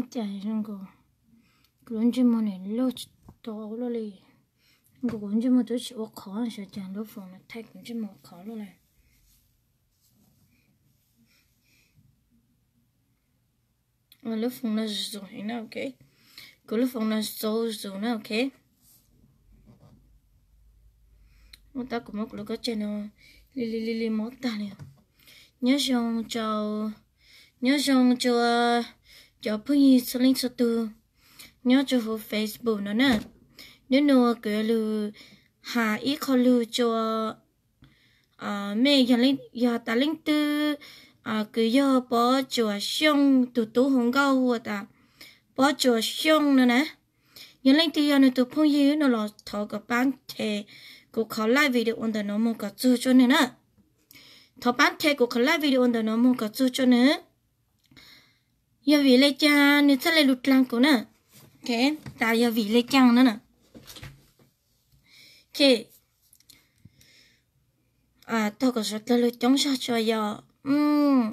Cas zoo nkaus kuv lub ntsej muag nim loj tsis tau luaj li. Zoo nkaus kuv ntsej muag twb tsis ua qhov, xyov cas lub foom no thaij kuv ntsej muag ua qhov luaj li. Lub foom no zoo heev na, ok. Kuv lub foom no zoo zoo na, ok. Ua tab kuv muab kuv lub koj tseg no li li li li mob tag li. Nyob zoo rau, nyob zoo rau cov phooj ywg txhua leej txhua tus nyob rau hauv Facebook no na. Hnub no kuv yuav lug has ib qho lug rua mej, yog tas leej twg kws yog Pob Tsuas Xyooj, tus tub hu nkauj hu tas Pob Tsuas Xyooj no na, yog leej twg yog nws tus phooj ywg no los thov kom pab the kuv qhov live video ntawm no moog kom txug rua nws na. Thov pab the kuv qhov live video ntawm no moog kom txug rua nws. Yog vim le caag nws txhaj le lug dlaag kuv na? Tas yog vim le caag na? Tau kom suav dlawg lug coob zog tsuas yog,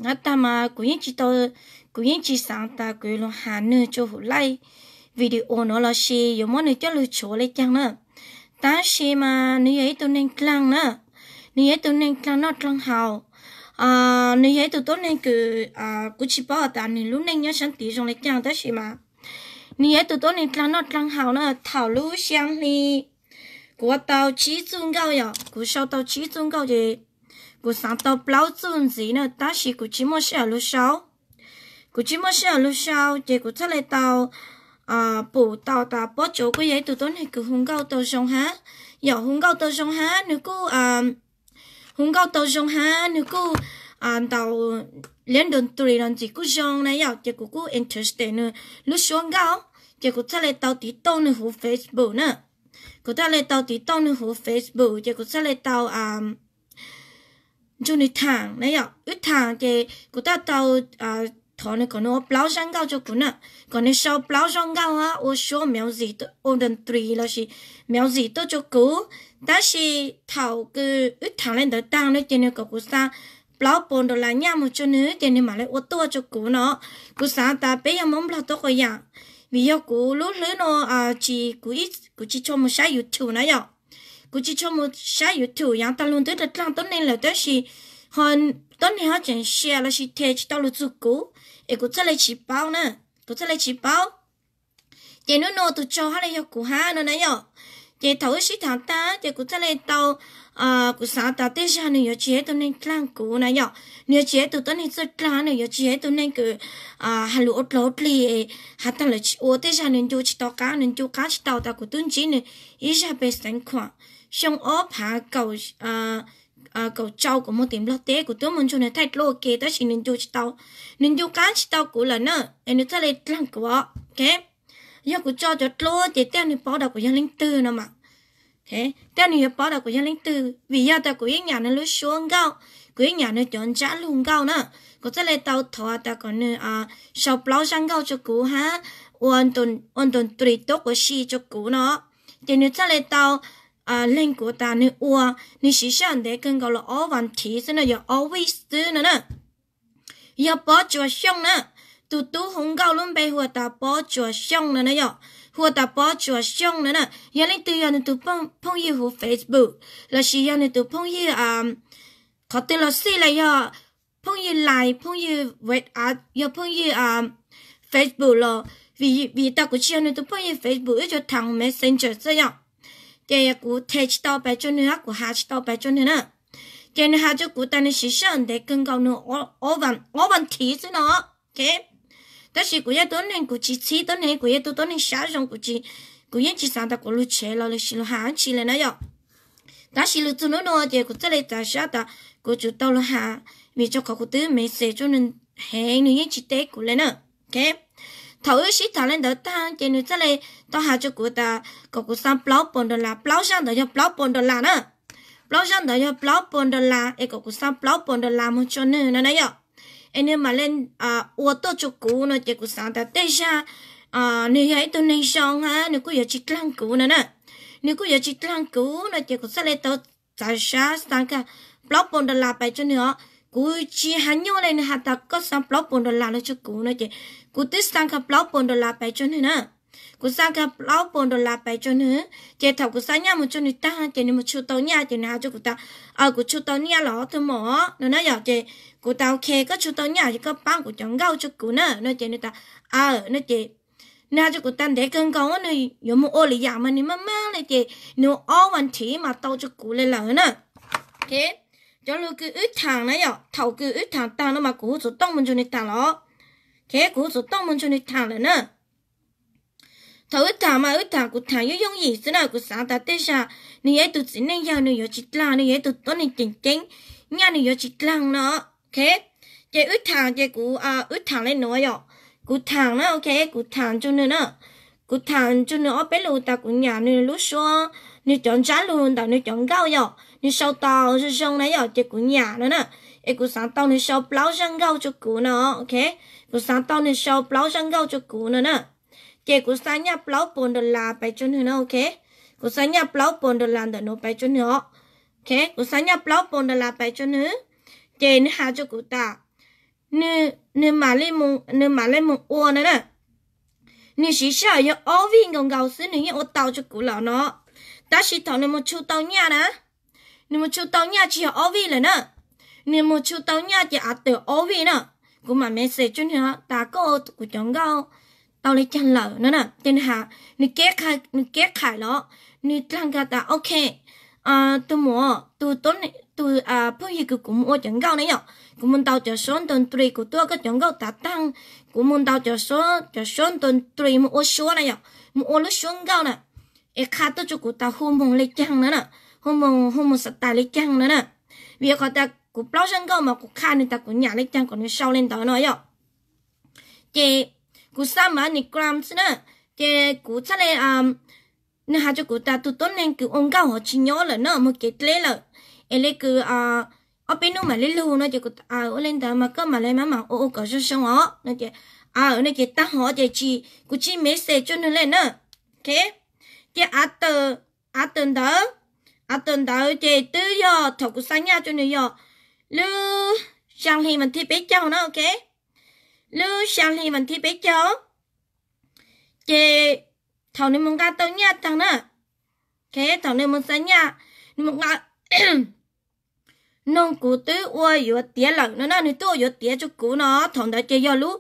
hab tag mas kuv yeej tsis tau, kuv yeej tsis xaav tas kuv yuav lug has nws rua huv live video no lossis yuav muab nws coj lug tshuav le caag na. Tab sis mas nws yog ib tug neeg dlaag na, nws yog ib tug neeg dlaag noj dlaag haus, nws yog ib tug tuab neeg kws kuv tsis paub has tas nws lub neej nyob saab tid zoo le caag tab sis mas nws yog ib tug tuab neeg dlaag noj dlaag haus na. Thaum lub xyaa hli kuv ua tau tsib txuj nkauj yom, kuv sau tau tsib txuj nkauj ces kuv xaav tau plaub txuj ntxiv na tab sis kuv tsis muaj sij hawm lug sau. Kuv tsis muaj sij hawm lug sau ces kuv txhaj le tau pum tau tas Pob Tsuas kuj yog ib tug tuab neeg kws hu nkauj tau zoo hab, yom, hu nkauj tau zoo hab, nws kuj hu nkauj tau zoo hab, nws kuj ntaus liab ntawm ntxim kuj zoo na yom, ces kuv kuj interested nws lub suab nkauj, ces kuv txhaj le tau tiv tauj nws huv Facebook na. Kuv txhaj le tau tiv tauj nws huv Facebook ces kuv txhaj le tau nrug nws thaam na yom, wb thaam ces kuv txhaj tau thov nws kom nws ua plaub zaj nkauj rua kuv na, kom nws sau plaub zaj nkauj hab ua suab music, ua ntawm ntxim lossis music tuaj rua kuv. Tab sis thaum kws wb thaam le ntawd taag na ces nws kom kuv xa plaub puas dollar nyaj moog rua nws ces nws mam le ua tuaj rua kuv no. Kuv xaav tas peb yog Moob Nplog tuab quas yaam, vim yog kuv lub hlwb no tsis, kuv tsis tshua moog saib YouTube na yom. Kuv tsis tshua moog saib YouTube, yaav taag lug twb dlaag tuab neeg lawm tab sis ho tuab neeg ho tseem share lossis the tsis tau lug txug kuv, es kuv txhaj le tsis paub na, kuv txhaj le tsis paub. Ces nub nua tug tsaug hab le yog kuv hab no na yom. Ces thaum wb sib thaam taag ces kuv txhaj le tau, kuv xaav tas tej zag nws yuav tsis yog ib tug neeg dlaag kuv na yom, nws yuav tsis yog ib tug tuab neeg txawj dlaag, nws yuav tsis yog ib tug neeg kws has lug ua dlaag ua dlig, has taag lawm tsis ua, tej zag nws ncu tsis tau qaab, nws ncu qaab tsis tau tas kuv tub ntsib nws ib zag peg xeev khuam xyoo ob phaav kaum rau kuv moog tim Nplog teb, kuv tub moog nrug nws thaij dluab ua ke tab sis nws ncu tsis tau, nws ncu qaab tsis tau kuv lawm na, es nws txhaj le dlaag kuv os. Yog kuv tso cov dluab ces tej nws paub tas kuv yog leej twg no mas, tej nws yuav paub tas kuv yog leej twg, vim yog tas kuv yeej nyam nws lub suab nkauj, kuv yeej nyam nws cov ntsab lug nkauj na. Kuv txhaj le tau thov tas kom nws sau plaub zaj nkauj rua kuv hab ua ntawm ntxim tuab quas si rua kuv no, ces nws txhaj le tau leeg kuv tas nws ua, nws siv sij hawm ntev kawg nkaus los ob vas thiv xwb no, yog ob week xwb no na. Yog Pob Tsuas Xyooj na, tus tub hu nkauj lub npe hu tas Pob Tsuas Xyooj no na yom, hu tas Pob Tsuas Xyooj no na. Yog leej twg yog nws tus phooj ywg huv Facebook lossis yog nws tus phooj ywg qhov twg los xij, los yog phooj ywg Line, phooj ywg WhatsApp, yog phooj ywg Facebook los, vim tas kuv tsis yog nws tus phooj ywg Facebook, wb tsuas thaam Messenger xwb yom. Ces kuv the tsis tau pais rua nws, kuv has tsis tau pais rua nws na. Ces nws has rua kuv tas nws siv sij hawm ntev kawg nkaus nws ob vas thiv xwb no. Tab sis kuv yog tuab neeg kuv tsis txhib tuab neeg, kuv yog tug tuab neeg sab zoo, kuv yeej tsis xaav tas kuv lug tshev los lossis lug has dlaab tsi le na yom. Tab sis lug txug nub nua ces kuv txhaj le txav sab tas kuv tsum tau lug has, vim rua qhov kuv twb message rua nws heev nws yeej tsis teb kuv le na. Thaum wb sib thaam le ntawd taag ces nws txhaj le tau has rua kuv tas kom kuv xa plaub puas dollar, plaub zaj ntawd yog plaub puas dollar na. Plaub zaj ntawd yog plaub puas dollar es kom kuv xa plaub puas dollar moog rua nws no na yom. Es nws mam le ua tuaj rua kuv no ces kuv xaav tas tej zag nws yog ib tug neeg zoo hab nws kuj yuav tsis dlaag kuv no na. Nws kuj yuav tsis dlaag kuv no ces kuv txhaj le tau txav sab xa kag plaub puas dollar pais rua nws os. kuv tsis hais nyuaj li, nws has tas koj xa plaub puas dollar los rau kuv no ces kuv twb xa kiag plaub puas dollar pais rau nws na. Kuv xa kiag plaub puas dollar pais rau nws, ces thaum kuv xa nyaj mus rau nws tag ces nws mus tshu tau nyaj ces nws hais rau kuv tas, kuv tshu tau nyaj los tus mom no na yom. Ces kuv tas ok, koj tshu tau nyaj ces koj pab kuv cov nkauj rau kuv na no ces nws tas, aw no ces nws hais rau kuv tas ntev kawg nkaus nws yuav mus ua lwm yam mas nws maj maj li ces nws ua ob vas thiv mas tau rau kuv li lawm na. Cov lus kws wb thaam na yom, thaum kws wb thaam tag no mas kuv hu xov tooj mus nrug nws thaam los, kuv hu xov tooj mus nrug nws thaam lawm na. Thaum wb thaam mas wb thaam, kuv thaam yooj yooj yim xwb na, kuv xav tas tej zag nws yog ib tug txiv neej yawg nws yuav tsis dlaag, nws yog ib tug tuab neeg ceem ceeb, nyaj nws yuav tsis dlaag no. Ces wb thaam ces kuv, wb thaam li nuav yom, kuv thaam na, ok, kuv thaam nrug nws na. Kuv thaam nrug nws ob peb lus tas kuv nyam nws lub suab, nws cov ntsab lug ntawm nws cov nkauj yom, nws sau tau zoo zoo na yom, ces kuv nyam no na. Es kuv xaav tau nws sau plaub zaj nkauj rua kuv no, ok. Kuv xaav tau nws sau plaub zaj nkauj rua kuv no na. Ces kuv xa nyaj plaub puas dollar pais rua nws na, ok. Kuv xa nyaj plaub puas dollar ntawm nuav pais rua nws os. Ok, kuv xa nyaj plaub puas dollar pais rua nws, ces nws has rua kuv tas nws, nws mam li mus ua no na. Nws siv sij hawm yog ob vij nkaus nkaus xwb nws yeej ua tau rua kuv lawm no. Tab sis thaum nws mus tshu tau nyaj na, nws mus tshu tau nyaj tsis yog ob vij lawm na, nws mus tshu tau nyaj ces av tawm ob vij na. Kuv mam message rua nws tas koj ua kuv cov nkauj tau li caag lawm no na. Ces nws has, nws keb qhais los, nws dlaag kiag tas ok, tus muam, tus, tus phooj ywg kws kuv mus ua cov nkauj na yom, kuv mus ntaus cov suab ntoo ntri, kuv tuaj koj cov nkauj tav taag, kuv mus ntaus cov suab, cov suab ntoo ntri mus ua suab na yom, mus ua lub suab nkauj na. Es qha tuaj rua kuv tas hu moog li caag no na, hu moog, hu moog xav tais li caag no na. Vim qhov tas kuv plaub zaj nkauj mas kuv qha nws tas kuv nyam li caag kom nws sau li ntawd no yom. Ces kuv xa MoneyGram xwb na, ces kuv txhaj le, nws has rua kuv tas tus tuab neeg kws ua nkauj hov tsis nyob lawm na, moog kev dleb lawm, es le kws ob peb nub mam le lug no ces kuv, ua le ntawd mas koj mam le maj mam ua ua kom zoo zoo os no ces, no ces taag hov ces tsis, kuv tsis message rua nws le na. Ok, ces av tawm ntawd, av tawm ntawd ces twb yog thaum kuv xa nyaj rua nws yog lub xyaa hli vas thib peb caug na, ok, lub xyaa hli vas thib peb caug. Ces thaum nws mus nqa tau nyaj taag na, ok, thaum nws mus xa nyaj, nws mus nqa, noog kuv twb ua yuav tiav lawm no na, nws twb ua yuav tiav rua kuv no. Thaum ntawd ces yog lub,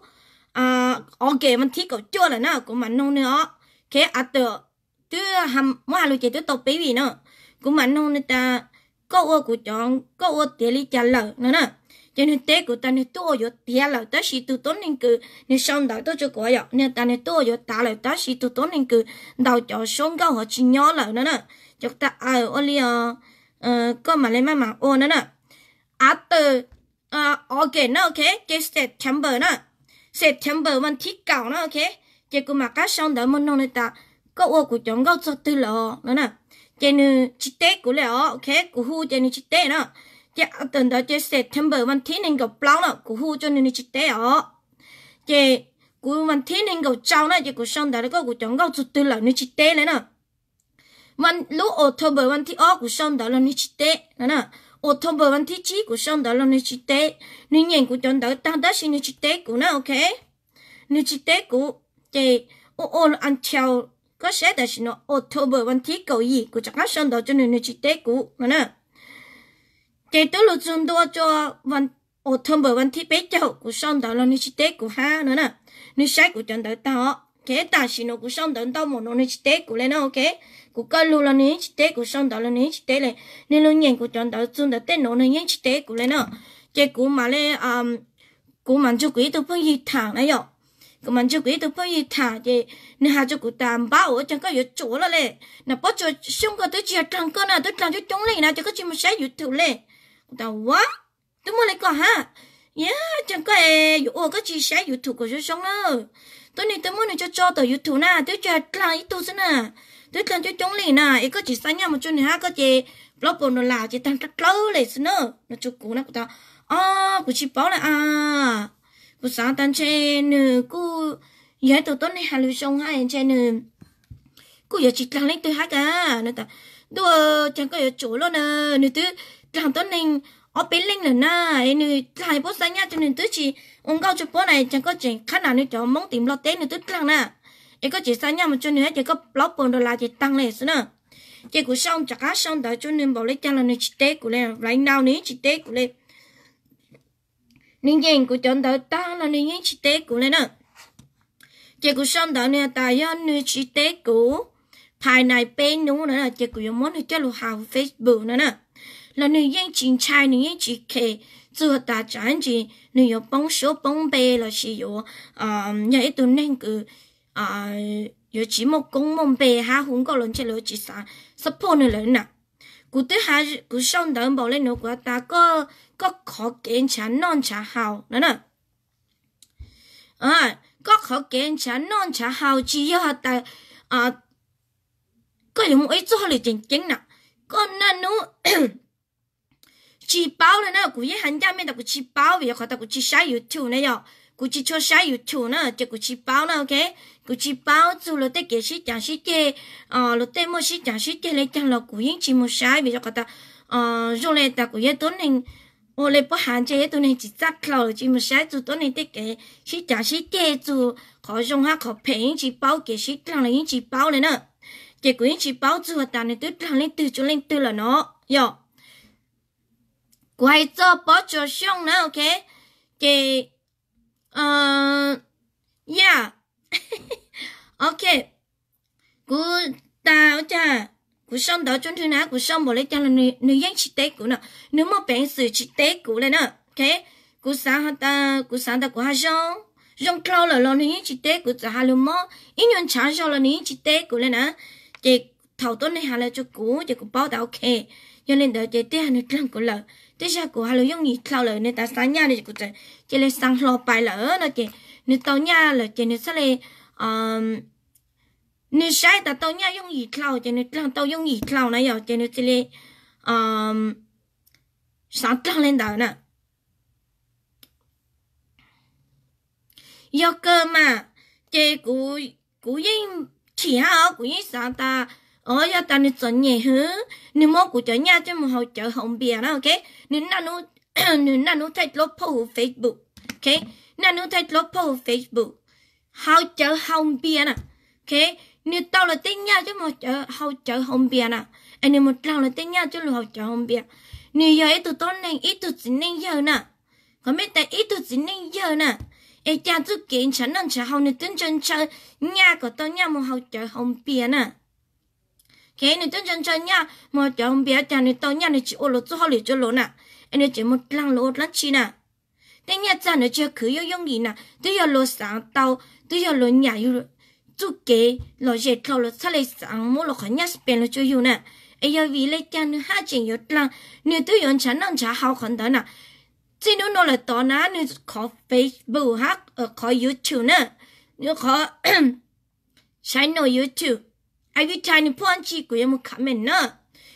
ok, vas thib kaum cuaj lawm na, kuv mam noog nws os. Ok, av tawm, twb muab has lug ces twb tau peb vij no, kuv mam noog nws tas koj ua kuv cov, koj ua tiav li cas lawm no na. Ces nws teb kuv tas nws twb ua yuav tiav lawm tab sis tus tuab neeg kws nws sau ntawv tuaj rua kuv yom, nws tas nws twb ua yuav tav lawm tab sis tus tuab neeg kws ntaus cov suab nkauj hov tsis nyob lawm no na. Ces kuv tas ua li os, koj mam le maj mam ua no na. Av tawm, ok na, ok, ces September na, September vas thib kaum na, ok, ces kuv mam qab sau ntawv moog noog nws tas koj ua kuv cov nkauj txog twg lawm no na. Ces nws tsis teb kuv le os, ok, kuv hu ces nws tsis teb na. Ces av tawm ntawd ces September vas thib neeg nkaum plaub na, kuv hu rua nws nws tsis teb os. Ces kuv vas thib neeg nkaum rau na ces kuv sau ntawv koj ua kuv cov nkauj txog twg lawm nws tsis teb le na. Lub October vas thib ob kuv sau ntawv los nws tsis teb no na. October vas thib tsib kuv sau ntawv los nws tsis teb. Nws nyeem kuv cov ntawv taag tab sis nws tsis teb kuv na, ok. Nws tsis teb kuv. Ces ua ua until, koj saib tam sim no October vas thib kaum yim kuv rov qab sau ntawv rua nws nws tsis teb kuv no na. Ces twb lug txug ntua rua October vas thib peb caug kuv sau ntawv los nws tsis teb kuv hab no na. Nws saib kuv cov ntawv taag os, ok, tam sim no kuv sau ntawv ntau npaum no nws tsis teb kuv le na, ok. Kuv kawg lug los nws yeej tsis teb kuv, sau ntawv los nws yeej tsis teb le. Nws lug nyeem kuv cov ntawv txug ntawm tej nuav nws yeej tsis teb kuv le na. Ces kuv mam le, kuv mam nrug kuv ib tug phooj ywg tham na yom. Kuv mam nrug kuv ib tug phooj ywg tham ces nws has rua kuv tas npab ua caag koj yuav tsum loj le, nam pob tsuas xyoo koj twb tsis yog dlaag koj na, twb dlaag coob coob leej na ces koj tsis mus saib YouTube le. Kuv tas ua, twb muaj le koj hab, yog caag koj yuav ua koj tsis saib YouTube kom zoo zoo na. Tuab neeg twb muab nws tso tso tom YouTube na twb tsis yog dlaag ib tug xwb na, twb dlaag coob coob leej na es koj tsis xa nyaj mus rua nws hab koj ces plaub puas dollar ces taag dlawb dlawb le xwb na. Nws rua kuv na, kuv tas, o, kuv tsis paub le a. Kuv xav tas ntshe nws kuj yog ib tug tuab neeg has lug zoo hab ntshe nws kuj yuav tsis dlaag leej twg hab ka. Nws tas, ntuj, caag koj yuav tsum loj na, nws twb dlaag tuab neeg ob peb leej lawm na, es nws dlaag puab xa nyaj rua nws twb tsi ua nkauj rua puab na, ces koj tseem qhab nam nws cov Moob tim Nplog teb nws twb dlaag na, es koj tseem xa nyaj mus rua nws ces koj plaub puas dollar ces taag le xwb na. Ces kuv sau rov qaab sau ntawv rua nws npaum le caag los nws tsi teb kuv le, right now nws yeej tsi teb kuv le. Nws nyeem kuv cov ntawv taag los nws yeej tsi teb kuv le na. Ces kuv sau ntawv nws has tas yog nws tsi teb kuv phaav nais peb nub na, ces kuv yuav muab nws coj lug has huv Facebook na na. Los nws yeej tsi ntshai, nws yeej tsi khes, txug has tas tsaam ntsis nws yuav poob suab poob npe lossis yuav yog ib tug neeg kws yuav tsi muaj koob muaj npe hab hu nkauj los ntshe lawv tsi xaav support nws lawm na. Kuv twb has, kuv sau ntawv npaum le nuav kuv has tas koj khov kev nrhav noj nrhav haus na na. Koj khov kev nrhav noj nrhav haus tsi yog has tas koj yuav moog ua ib txuj hauj lwm tseem ceeb na. Koj naj nub tsi paub le na, kuv yeej has ncaj mej tas kuv tsi paub vim yog qhov tas kuv tsi saib YouTube na yog, kuv tsi tshua saib YouTube na ces kuv tsi paub na, ok. Kuv tsi paub txug luag tej kev sib caav sib ceg, luag tej muaj sib caav sib ceg le caag los kuv yeej tsi moog saib vim yog qhov tas zoo le tas kuv yog tuab neeg ua le puab has ntshe yog tug neeg tsi txawj dlhau lawm tsi moog saib txug tuab neeg tej kev sib caav sib ceg, txug qhov zoo hab qhov phem yeej tsi paub, kev sib dlaag los yeej tsi paub le na. Ces kuv yeej tsi paub txug has tas nws twb dlaag leej twg tsua leej twg lawm no yog. Kuv hais txog pob tsuas xyooj na, ok. Ces, yeah, ok. Kuv tas ua caag, kuv sau ntawv rua nws na, kuv sau npaum le caag los nws yeej tsi teb kuv na. Nws muaj peev xwm tsi teb kuv le na, ok. Kuv xaav has tas, kuv xaav tas kuv has zoo, zoo dlhau lawm los nws yeej tsi teb kuv, txawm has lug mob ib nyuag nrhav zog los nws yeej tsi teb kuv le na. Ces thaum tuab neeg has le rua kuv ces kuv paub tas ok, yog le ntawd ces tej zag nws dlaag kuv lawm, tej zag kuv has lug yooj yim dlhau lawm, nws tas xa nyaj no ces kuv txawm cia le xa hlo pais lawm no ces nws tau nyaj lawm ces nws txhaj le, nws saib tas tau nyaj yooj yim dlhau ces nws dlaag tau yooj yim dlhau na yog ces nws cia le xaav dlaag le ntawd na. Yog kawg mas, ces kuv yeej chim hab os, kuv yeej xaav tas, o yog tas nws txom nyem hwv, nws muab kuv cov nyaj coj mus haus cawv haus npias na, ok. Nws naj nub thaij dluab phauj huv Facebook, ok. Naj nub thaij dluab phauj huv Facebook, haus cawv haus npias na, ok. Nws tau luag tej nyaj coj mus haus cawv haus npias na, es nws mus dlaag luag tej nyaj coj lug haus cawv haus npias. Nws yog ib tug tuab neeg, ib tug txiv neej yawg na. Qhov mej tas ib tug txiv neej yawg na, es caag txuj kev nrhav noj nrhav haus nws twb ntshaw ntshaw nyaj kom tau nyaj mus haus cawv haus npias na. Ok, nws twb ntshaw ntshaw nyaj mus haus cawv haus npias, caag nws tau nyaj nws tsis ua luag txuj hauj lwm rua luag na, es nws tseem mus dlaag luag ua dlaab tsi na. Tej nyaj txag nws tsis yog khwv yooj yooj yim na, twb yog luag xaav tau, twb yog luag nyam yug txuj kev lom zem dlhau luag txhaj le xaav muab luag qhov nyaj spend luag tsua yug na. Es yog vim le caag nws haj tseem yuav dlaag, nws twb yuav nrhav noj nrhav haus qhov ntawd na. Txij nub nua lawm tod na nws khov Facebook hab qhov YouTube na, nws qhov channel YouTube, every time nws phoj ntsis kuv yuav mus comment na.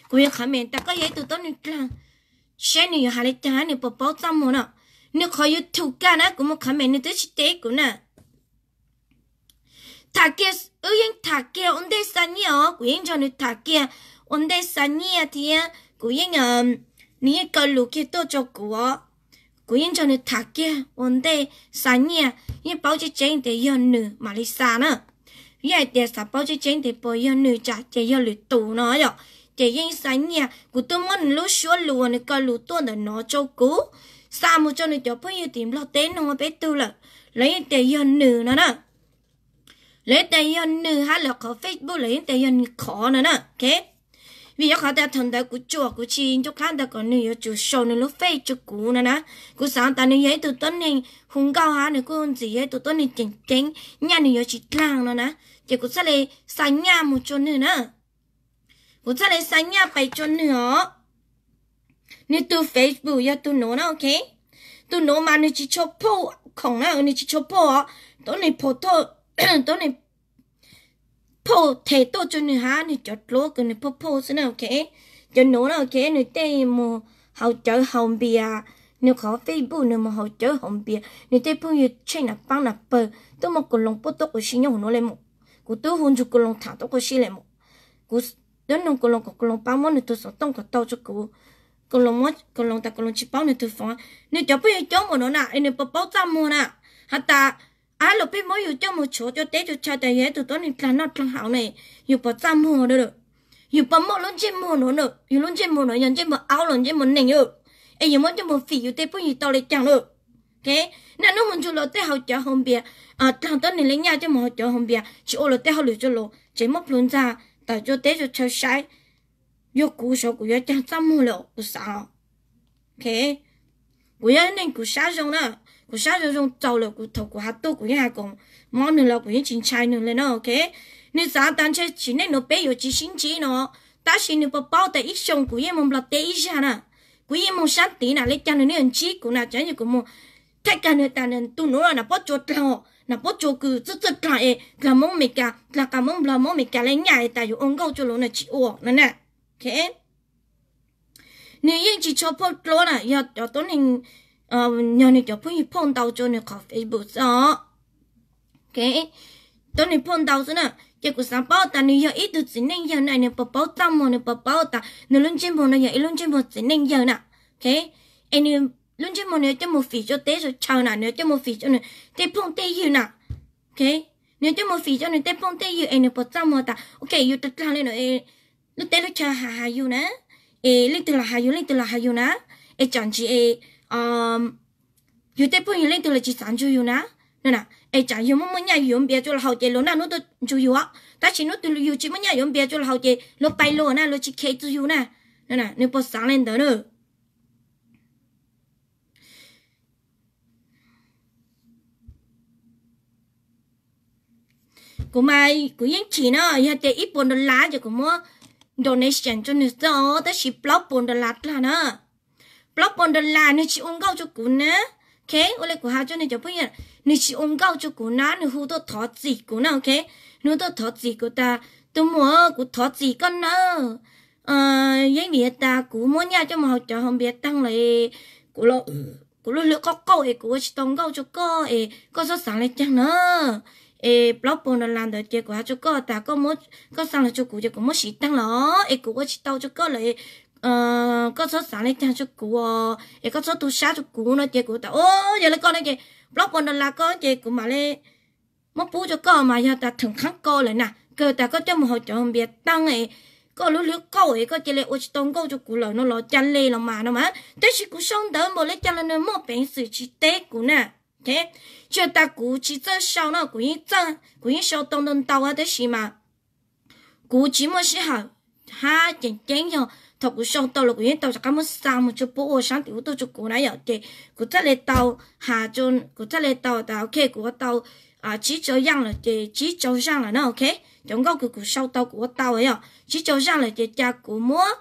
Kuv yuav comment tas koj yog ib tug tuab neeg dlaag, saib nws yuav has le caag nws puas paub txaj muag na. Nws qhov YouTube kaj na kuv mus comment nws twb tsis teb kuv na. Tham kiag, wb yeej tham kiag ua ntej xa nyiaj os, kuv yeej nrog nws tham kiag ua ntej xa nyiaj thiab kuv yeej, nws yeej kaw lus kiag tuaj rau kuv os. Kuv yeej nrog nws tham kiag ua ntej xa nyiaj, yeej paub tseeb tseeb tias yog nws mam li xa na. Yog hais tias xav paub tseeb tseeb tias puas yog nws tsam ces yog lwm tus no yom, ces yeej xa nyiaj. Kuv twb muab nws lub suab lus uas nws kaw lus tuaj ntawm no rau kuv, xa mus rau nws cov phooj ywg tim Nplog teb noog peb tug lawm, lawv yeej tias yog nws no na. Lawv yeej tias yog nws hab lawv qhov Facebook lawv yeej tias yog nws qhov no na, ok. Vim yog qhov tias thaum ntawd kuv tsuam kuv tsis nco qab ntawd kom nws yuav tsum sau nws lub face rau kuv no na. Kuv xav tas nws yog ib tug tuab neeg hu nkauj hab nws kuj ntxim yog ib tug tuab neeg tseem ceeb, nyaj nws yuav tsis dlaag no na. Ces kuv txhaj le xa nyaj mus rua nwg na. Kuv txhaj le xa nyaj pais rua nwg os. Nwg tug Facebook yog tug nuav na, ok. Tug nuav mas nwg tsis tshua phauj khoom na, nwg tsis tshua phauj os. Tuab neeg phauj, tuab neeg phauj them tuaj rua nwg hab nwg cov dluab kws nwg phauj phauj xwb na, ok. Cov nuav na, ok, nwg tej mus haus cawv haus npias, nwg qhov Facebook nwg mus haus cawv haus npias, nwg tej phooj ywg tsheej nam paab nam pawg tub muaj kuv loos puab tuab quas si nyob huv nuav le mus. Kuv tub hu nrug kuv loos tham tuab quas si le mus. Kuv tub nug kuv loos kom kuv loos paab muab nwg tug xov tooj kom tau rua kuv. Kaus Loos tas Kaus Loos tsis paub nws tus foov. Nws cov phooj ywg coob npaum no na es nws puas paub txaj muag na? Has tas, ab, los peb muab yus coj mus tshuav cuaj teb cuaj chaw tas yog ib tug tuab neeg dlag noj dlag haus na, yus puas txaj muag na? Yus puas muaj lub ntsej muag no na? Yus lub ntsej muag no yog ntsej muag aub los ntsej muag neeg, es yus muab coj mus fim yus tej phooj ywg tau li cas na? Naj hnub mus ntsug luag tej hauv cov hauv npias, dlag tuab neeg li nyaj coj mus hauv cov hauv npias, tsis ua luag tej hauj lwm rau luag, tseem muab plhws ntxa tawm cuaj teb cuaj chaw saib. Yog kuv sav kuv yuav caag txaj muag li kuv xav. Kuv yog neeg kuv sab zoo na, kuv sab zoo zoo txaus lawm, kuv thaum kuv has tuaj kuv yeej has kom mob nws los kuv yeej tsis ntshai nws li na, ok. Nws xav tas ntshe tsim neej nuav peb yuav tsis sib ntsib no, tab sis nws puas paub tas ib xyoo kuv yeej moog Nplog teb ib zag na, kuv yeej moog sab tid na, li cas nws yeej yuav ntsib kuv na, tsav yog kuv moog thaij kag nws tas nws tus nuav na puab tsuas dlaag, na puab tsuas kws txwj txwj dlaag es dlaag Moob Amelikas, dlaag qas Moob Nplog Moob Amelikas li nyaj es tas yuav ua nkauj rua luag na, tsis ua no na. Nws yeej tsis tshua phauj dlua na, yog cov tuab neeg, yog nws cov phooj ywg phauj ntau rua nws qhov Facebook xwb os. Tuab neeg phauj ntau xwb na, ces kuv xav paub tas nws yog ib tug txiv neej yawg na, nws puas paub txaj muag, nws puas paub tas nws lub ntsej muag no yog ib lub ntsej muag txiv neej yawg na. Es nws lub ntsej muag nws yuav coj mus fim rua teb rua chaw na, nws yuav coj mus fim rua nws tej phooj tej ywg na. Nws yuav coj mus fim rua nws tej phooj tej ywg es nws puas txaj muag tas, ok, yus dlaag dlaag li no, lub teb lub chaw has has yus na, es leej twg los has yus, leej twg los has yus na, es tsam ntsis es yus tej phooj ywg leej twg los tsis xav ntsug yus na, es tsam yus muaj muaj nyaj yus yuav npias rua luag haus ces luag naj hnub tuaj ntsug yus, tab sis hnub twg yus tsis muaj nyaj yuav npias rua luag haus ces luag pais luag na, luag tsis khe txug yus na. Nws puas xaav li ntawd na? Kuv mas kuv yeej chim na, yog tias ib puas dollar ces kuv muab donation rua nws xwb os, tab sis plaub puas dollar dlaag na. Plaub puas dollar nws tsis ua nkauj rua kuv na. Ok, ua li kuv has rua nws cov phooj ywg, nws tsis ua nkauj rua kuv na, nws hu tuaj thov txim kuv na, ok. Nws hu tuaj thov txim kuv tas, tus muam, kuv thov txim koj nawb. Yeej vim tas kuv muab nyaj coj mus haus cov haus npias taag lawm, kuv lub hlwb qauj qauj es kuv ua tsis tau nkauj rua koj es koj txhob xaav li caag na. Es plaub puas dollar ntawd ces kuv has rua koj tas koj xa los rua kuv ces kuv muab siv taag los es kuv ua tsis tau rua koj lawm, koj txhob xaav li caag rua kuv es koj txhob tu sab rua kuv no ces kuv tas, o, yog li koj no ces plaub puas dollar koj ces kuv mam li muab pub rua koj mas yog tas theem qhaab ko lawm na, kawg tas koj coj mus haus cov haus npias taag es koj lub hlwb qauj es koj cia li ua tsis tau nkauj rua kuv lawm no los ca le los mas no mas, tab sis kuv sau ntawv npaum li cas los nws muaj peev xwm tsis teb kuv na. Tsis tas kuv tsis txawj sau no, kuv yeej sau tau ntau ntau tab sis mas kuv tsis muaj sij hawm hab ceem ceeb yog thaum kuv sau tau los kuv yeej tau rov qab muab xa mus rua puab ua saab tim ub tuaj rua kuv na yom, ces kuv txhaj le tau has, kuv txhaj le tau tas ok kuv ua tau tsib rau zaaj lawm ces tsib rau zaaj lawm na, ok. Cov nkauj kws kuv sau tau kuv ua tau yog tsib rau zaaj lawm ces ca kuv muab,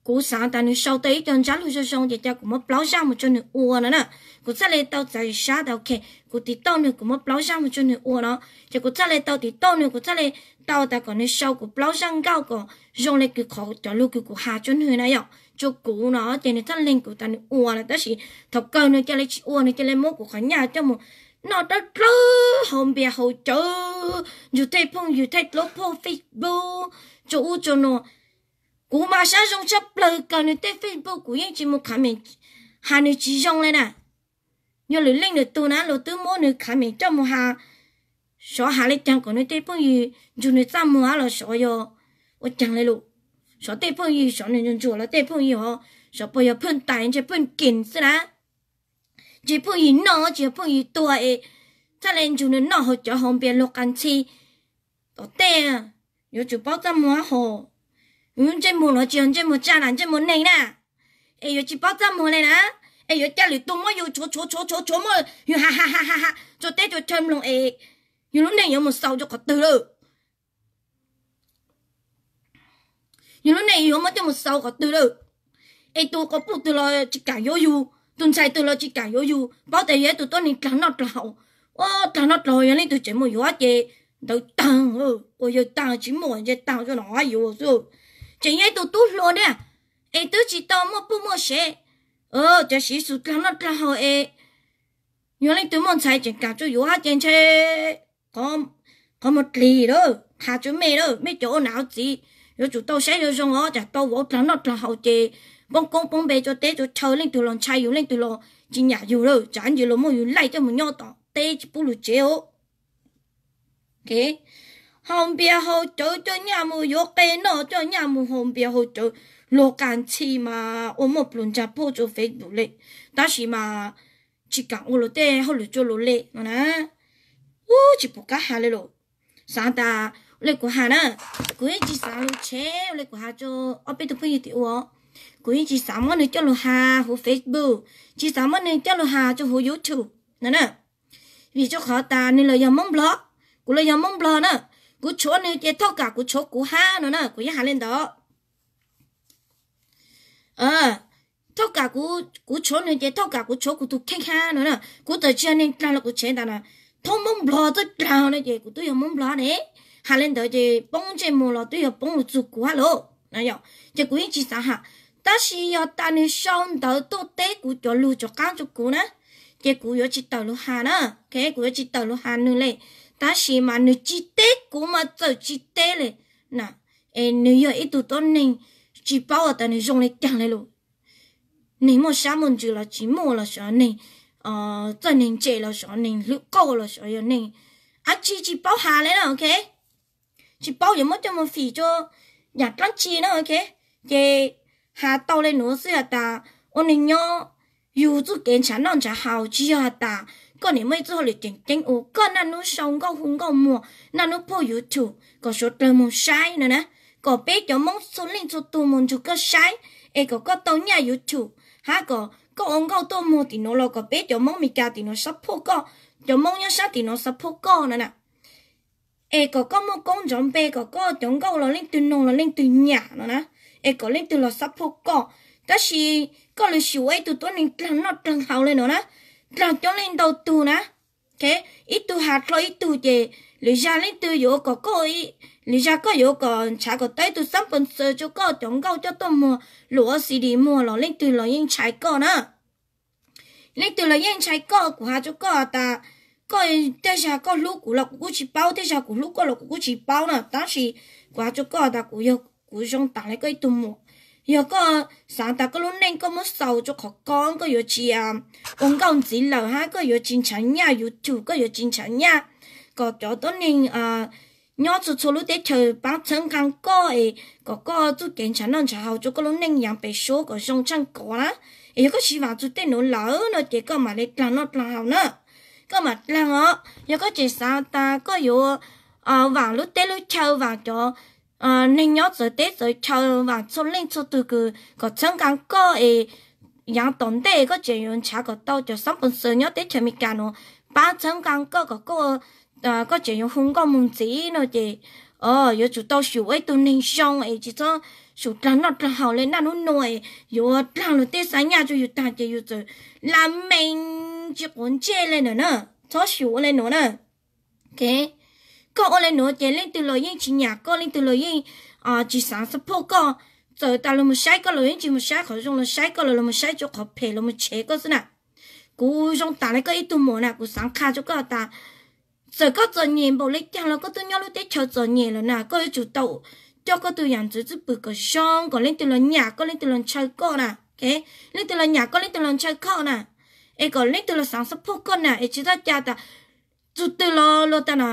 kuv xaav tas nws sau tau ib co ntsab lug zoo zoo ces ca kuv muab plaub zaaj mus rua nws ua no na. Kuv txhaj le tau txav sab tas ok, kuv tiv tauj nws kuv muab plaub zaaj mus rua nws ua no, ces kuv txhaj le tau tiv tauj nws, kuv txhaj le tau tas kom nws sau kuv plaub zaaj nkauj kom zoo le kws qhov cov lug kws kuv has rua nws na yom, rua kuv no ces nws txhaj lees kuv tas nws ua lawm, tab sis thaum kawg nws ca le tsis ua, nws ca le muab kuv qhov nyaj coj mus noj dawb dlawb haus npias haus cawv, ntsug tej phooj ywg tej dluab phauj Facebook rua ub rua no. Kuv mas sab zoo tshaj plawg kawg, nws tej Facebook kuv yeej tsis mus comment has nws tsis zoo li na. Yog lwm leej lwm tug na luag twb muab nws comment coj mus has, xyov has le caag kom nws tej phooj ywg ntsug nws txaj muag los xyov yog ua caag li lawm. Xyov tej phooj ywg, xyov nws ntsuag los tej phooj ywg os, xyov puas yog phwj tais ntshe phwj kim xwb na. Ntshe phooj ywg noj tsis yog phooj ywg tuag es txhaj le ntsug nws noj haus cov haus npias luag qas ntxhi. Tom tej yuav tsum paub txaj muag hab hos. Yus ntsej muag los tsis yog ntsej muag tsaj na, ntsej muag neeg na. Es yuav tsis paub txaj muag li na, es yuav ca lwm tug muab yus tshuav tshuav tshuav tshuav tshuav muab yus has has has has rua teb rua chaw mloog es yus lub neej yuav mus xaus rua qhov twg lawm? Yus lub neej yuav muab coj mus xaus qhov twg lawm? Es tus quas puj twg los tsis kam yuav yus, tus ntxhais twg los tsis kam yuav yus, paub tas yog ib tug tuab neeg dlaag noj dlaag haus. Ua dlaag noj dlaag haus yog leej twg tseem mus yuav ces ntawd taag, ua yawg taag tsis muaj ntshe taag zoo no yuav xwb. Tseem yog ib tug tub hluas na, es twb tsis tau muaj puj muaj sev, cov siv xus dlaag noj dlaag haus es yog leej twg muaj ntxhais tseem kam tsuas yuav hab ces ntshe qhov muag dlig lawm, has tsua mej lawm, mej cov ua nam ua txiv yuav tsum tau saib zoo zoo os, tsam tau vauv dlaag noj dlaag haus ces poob koob poob npe rua teb rua chaw, leej twg los ntshai yus, leej twg los tsis nyam yus lawm, tsam ntsis los muaj yus laij coj mus nyob tom teb tsis pub lug tsev os. Haus npias haus cawv coj nyaj mus yuav qe noj, coj nyaj mus haus npias haus cawv, luag qas ntxhi mas ua muaj pluas ntsag puag rua Facebook le, tab sis mas tsis kam ua luag tej hauj lwm rua luag le no na. Ub, tsis pum qab has le lawm. Xaav tas ua le kuv has na, kuv yeej tsis xaav lug tshev ua le kuv has rua ob peb tug phooj ywg tim ua. Kuv yeej tsis xaav muab nwg coj lug has huv Facebook, tsis xaav muab nwg coj lug has rua huv YouTube no na. Vim rua qhov tas nwg los yog Moob Nplog, kuv los yog Moob Nplog na. Kuv tshuav nwg ces thauj kam kuv tshuav kuv hab no na, kuv yeej has le ntawd. Thauj kam kuv tshuav nwg ces thauj kam kuv tshuav kuv tug kheej hab no na. Kuv txawm tsis yog neeg dlaag los kuv tshev tas na, thoob Moob Nplog txawj dlaag no ces kuv tub yog Moob Nplog ne. Has le ntawd ces poob ntsej muag los twb yog poob lug txug kuv hab lauj. Ces kuv yeej tsis xaav has, tab sis yog tas nwg sau ntawv tuaj teb kuv cov lug rov qaab rua kuv na, ces kuv yuav tsis tawm lug has na. Kuv yuav tsis tawm lug has nwg le, tab sis mas nwg tsis teb kuv mas txawm tsis teb le na, es nwg yog ib tug tuab neeg tsis paub tas nwg zoo le caag le lug. Neeg muaj sab muaj ntsws los tsis muaj los sis neeg txawj neeg ntse los sis neeg hlwb qauj los sis yog neeg dlaab tsi tsis paub has le na, ok. Tsis paub yuav muab coj mus fim rua yaam dlaab tsi na, ok. Ces has tau le nuav xwb has tas ua neeg nyob yug txuj kev ntshav noj ntshav haus tsis yog has tas koj nim muaj ib txuj hauj lwm tseem ceeb ua, koj naj nub sau nkauj hu nkauj muag, naj nub phoj YouTube kom suav dlawg moog saib no na, kom peb cov Moob txhua leej txhua tug moog nrug koj saib, es kom koj tau nyaj YouTube, hab kom koj ua nkauj tuaj muag tim nuav los kom peb cov Moob Meskas tim nuav support koj, cov Moob nyob sab tim nuav support koj no na. Es kom koj muaj koob nrov npe, kom koj cov nkauj los leej twg noog los leej twg nyam no na, es kom leej twg los support koj. Tab sis koj lug xyum ua ib tug tuab neeg dlaag noj dlaag haus le nuav na, dlaag coob leej ntau tug na. Ib tug has dlhau ib tug ces lwm zag leej twg yuav kom koj, lwm zag koj yuav kom nrhav kom tau ib tug xab pos xaws rua koj cov nkauj coj tuaj muag, lug ua CD muag los leej twg los yeej ntshai koj na. Leej twg los yeej ntshai koj, kuv has rua koj tas, koj tej zag koj hlub kuv los kuv kuj tsis paub, tej zag kuv hlub koj los kuv kuj tsis paub na, tab sis kuv has rua koj tas kuv yog, kuv zoo tas le koj ib tug muam. Yog koj xaav tas koj lub neej koj muab xaus rua qhov ko, koj yuav tsis ua nkauj ntxiv lawm hab koj yuav tsis nrhav nyaj YouTube, koj yuav tsis nrhav nyaj, kom cov tuab neeg nyob txhua txhua lub teb chaws paab txhawb nqaa koj es kom koj txuj kev nrhav noj nrhav haus rua koj lub neej yaav pem suab kom zoo tshaaj kov na. Es yog koj tsis vaam txug tej nuav lawm no ces koj mam le dlaag noj dlaag haus na. Koj mam dlaag os. Yog koj tseem xaav tas koj yuav vaam lub teb lub chaw, vaam cov neeg nyob txawv teb txawv chaw, vaam txhua leej txhua tug kws kom txhawb nqaa koj es yaav tom ntej koj tseem yuav nrhav kom tau cov xab pos xaws nyob teb chaws Amelikas nuav paab txhawb nqaa koj kom koj, koj tseem yuav hu nkauj moog ntxiv no ces yuav tsum tau xyum ua ib tug neeg zoo es tsis txhob xyum dlaag noj dlaag haus le naj nub nua es yuav dlaag luag tej xab nyaj rua yus taag ces yus txawm la mees tsis quav ntsej le na. Txhob xyum ua le nuav na. Koj ua le nuav ces leej twg los yeej tsis nyam koj, leej twg los yeej tsis xaav support koj. Txawm tas luag moog saib koj los yeej tsis moog saib qhov zoo los saib koj, los luag moog saib rua qhov phem los moog tshev koj xwb na. Kuv zoo tas le koj ib tug muam na, kuv xaav qha rua koj tas txawm koj txom nyem npaum le caag los koj tub nyob lub teb chaws txom nyem lawm na, koj yuav tsum tau coj koj tug yaam ntxwv txwj pwm kom zoo, kom leej twg los nyam koj, leej twg los ntshaw koj na. Leej twg los nyam koj, leej twg los ntshaw koj na, es kom leej twg los xaav support koj na, es tsis txhob ca tas txug twg los luag tas na,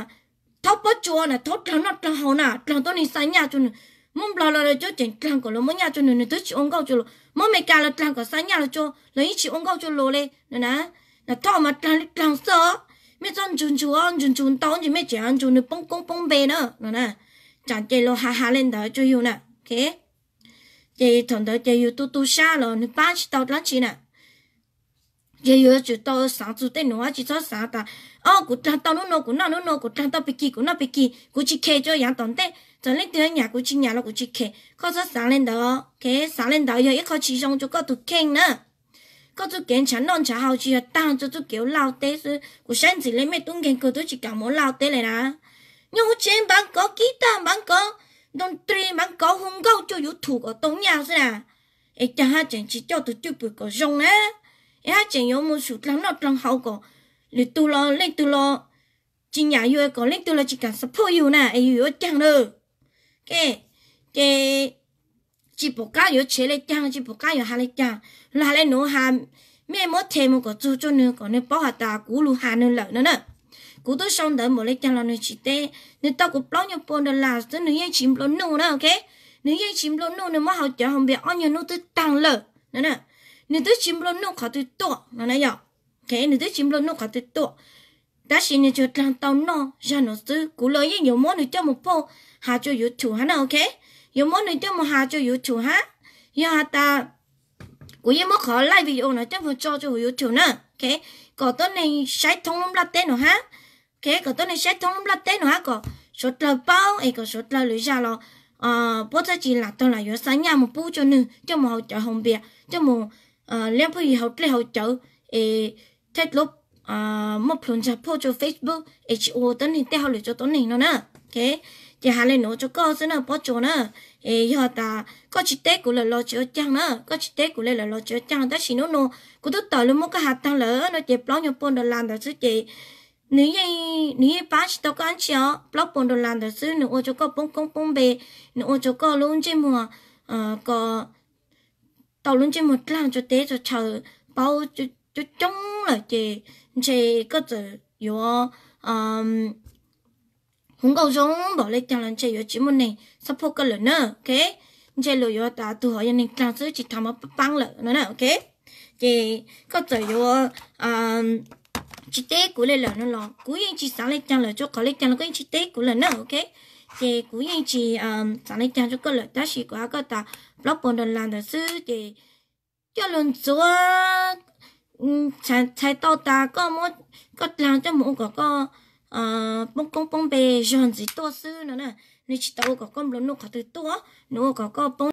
thaub pob tsuas na, thaub dlaag noj dlaag haus na, dlaag tuab neeg xa nyaj rua nwg. Moob Nplog los cuab ceev dlaag kom luag muab nyaj rua nwg, nwg twb tsis ua nkauj rua luag. Moob Amelikas los dlaag kom xa nyaj luag rua, luag yeej tsis ua nkauj rua luag le no na. Thaub mas dlaag le dlaag xwb, mej txhob ntsug ntsug, ntsug ntsug ntau ntsis mej tseem ntsug nwg poob koob poob npe na no na. Tsaam ces luag has has le ntawd rua yug na. Ces thaum ntawd ces yug tu tu sab los nwg paab tsis tau dlaab tsi na. Ces yug yuav tsum tau xaav txug tej nuav, tsis txhob xaav tas, o kuv dlaag tau nub nua kuv noj nub nua, kuv dlaag tau pig kig kuv noj pig kig, kuv tsis khes rua yaav tom ntej, txawm leej twg nyam kuv tsis nyam los kuv tsis khes. Koj txhob xaav le ntawd, xaav le ntawd yog ib qho tsis zoo rua koj tug kheej na. Koj txuj kev nrhav noj nrhav haus tsis yog taag rua txuj kev ua laj teb xwb. Kuv saib ntxim le mej tub nkeeg kawg twb tsis kam mus ua laj teb le na. Nyob huv tsev npav kov kib tag, npav kov ntoo tri, npav kov hu nkauj cuaj yuv thum kom tau nyaj xwb na. Es caag haj tseem tsis coj tug cwj pwm kom zoo na, es haj tseem yuav mus xyum dlaag noj dlaag haus kom lwm tug los leej twg los tsis nyam yug, kom leej twg los tsis kam support yug na, es yug yuav caag na. Ces tsis pom qab yuav tshev le caag, tsis pom qab yuav has le caag. Los has le nuav has, mej muab them mus kom txug rua nwg kom nwg paub has tas kuv lug has nwg lawm no na. Kuv tub sau ntawv npaum le caag los nwg tsis teb. Nwg tau kuv plaub nyuag pua dollar xwb nwg yeej tsis nplua nuj na, ok. Nwg yeej tsis nplua nuj, nwg muab haus cawv haus npias ob nyuag nub twb taag lawm no. Nwg twb tsis nplua nuj qhov twg tuaj no na yog. Ok, nwg twb tsis nplua nuj qhov twg tuaj, tab sis nwg tsuas dlaag tau noj zag nuav xwb. Kuv los yeej yuav muab nwg coj mus post has rua YouTube hab na, ok. Yuav muab nwg coj mus has rua YouTube hab. Yog has tas kuv yeej muab qhov live video no coj mus tso rua huv YouTube na, ok, kom tuab neeg saib thoob lub nplaj teb no hab. Ok, kom tuab neeg saib thoob lub nplaj teb no hab, kom suav dlawg paub es kom suav dlawg lwm zag los puab txhaj tsis lam taug lam yuav xa nyaj mus pub rua nwg coj mus haus cawv haus npias, coj mus liab phooj ywg haus dlej haus cawv es thiaj dluab muaj plhus ntsag phoj rua Facebook es tsis ua tuab neeg tej hauj lwm rua tuab neeg no na. Ok, ces has le nuav rua koj xwb na Pob Tsuas na. Es yog tas koj tsis teb kuv lawm los tsis ua caag na, koj tsis teb kuv le lawm los tsis ua caag, tab sis nub nua kuv tub tawm lug muab koj has taag lawm no ces plaub nyuag pua dollar ntawd xwb ces nwg yeej, nwg yeej pab tsis tau koj dab tsi os. Plaub pua dollar ntawd xwb nwg ua rua koj poob koob poob npe, nwg ua rua koj lub ntsej muag, ko, tau lub ntsej muag dlaag rua teb rua chaw paub coob coob lawm ces ntshe koj txawm yuav hu nkauj zoo npaum le caag los ntshe yuav tsis muaj neeg support koj lawm na, ok. Ntshe lawv yuav tas tug hov yog neeg dlaag xwb tsis thaam mov paab paab lawm no na, ok. Ces koj txawm yuav tsis teb kuv le lawm no los kuv yeej tsis xaav le caag lawm, rua qhov le caag los koj yeej tsis teb kuv lawm na, ok. Ces kuv yeej tsis xaav le caag rua koj lawm, tab sis kuv has koj tas plaub pua dollar ntawd xwb ces coj lug ntxuav, txhais tau tas koj muab koj dlaag coj mus ua kom koj poob koob poob npe zog ntxiv tuaj xwb no na. Nwg tsis tau ua kom koj nplua nuj qhov twg tuaj, nwg ua kom koj poob